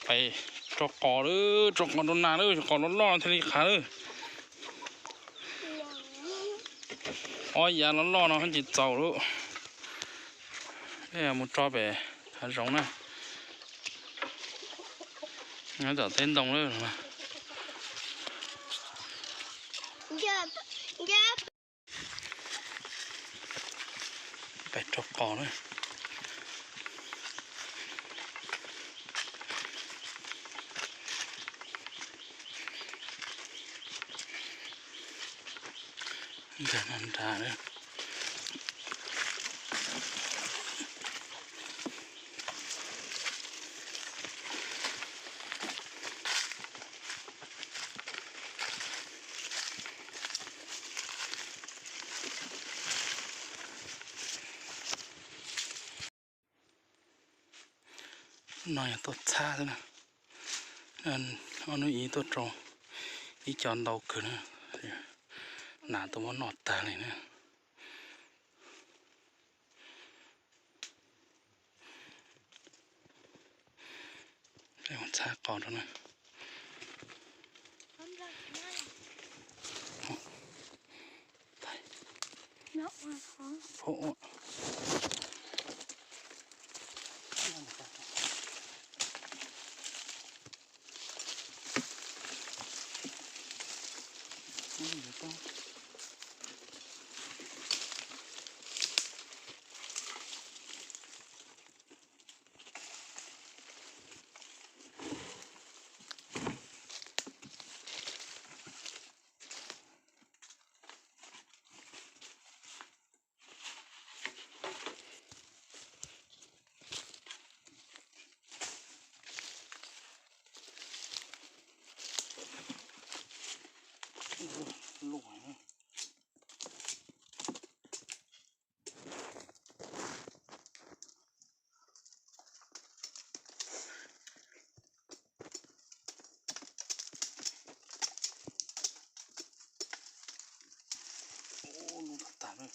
Pais rau qos lawm, rau qos rau nas lawm, qos loj loj no thiaj li qhav lawm. Ob yav loj loj no ces txaus lawm. Mus tso pem hav zoov na. Nyob tom teb ntoo lawm. Pais rau qos na. Nkag nrad na. No yog tuaj txhab xwb na. Ob hnub ib tuaj rau ib co ntau kawg na. Nas tuaj muab noj tag li na. Txhab qos rau na. Ub, lub no tas lawm.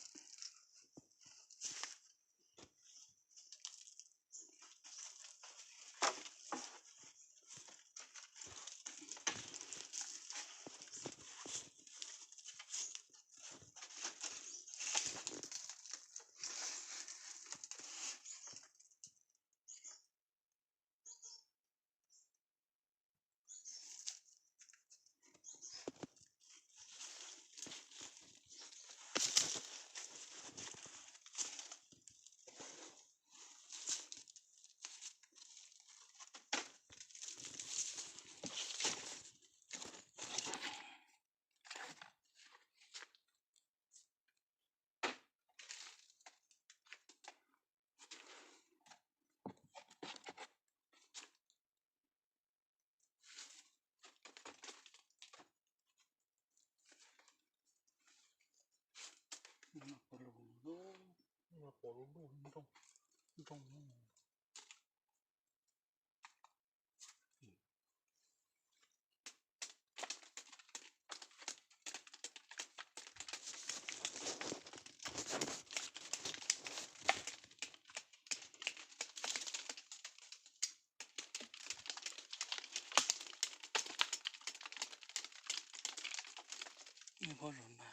Ib pob zos nag.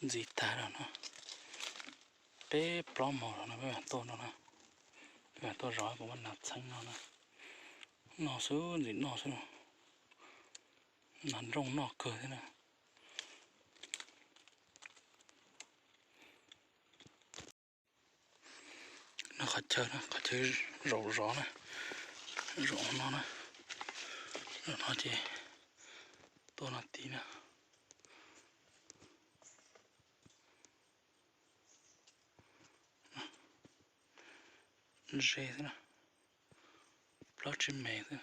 Ntxiv tag lawm no, peb plaub hmo lawm no peb mam tuaj no na. Peb mam tuaj zov kuv muab nas txheeb no na. Noj xwb, ntxim noj xwb. Nas nrooj noj kawg thiab na. No qhov chaw, qhov chaw zaum zov na, zaum no na, zaum no ces tuaj no tid na. Ze xwb na, plaub tsib mev xwb.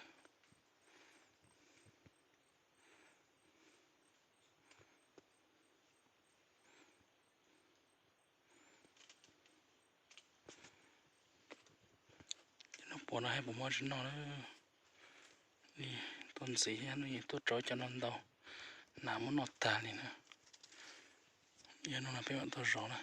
Ua no hais puas muaj tsis noj na. Tuaj ntxiv thiab no, tuaj rau cov no ntau, nas muab noj tag li na. Yog no no peb mam tuaj zov na.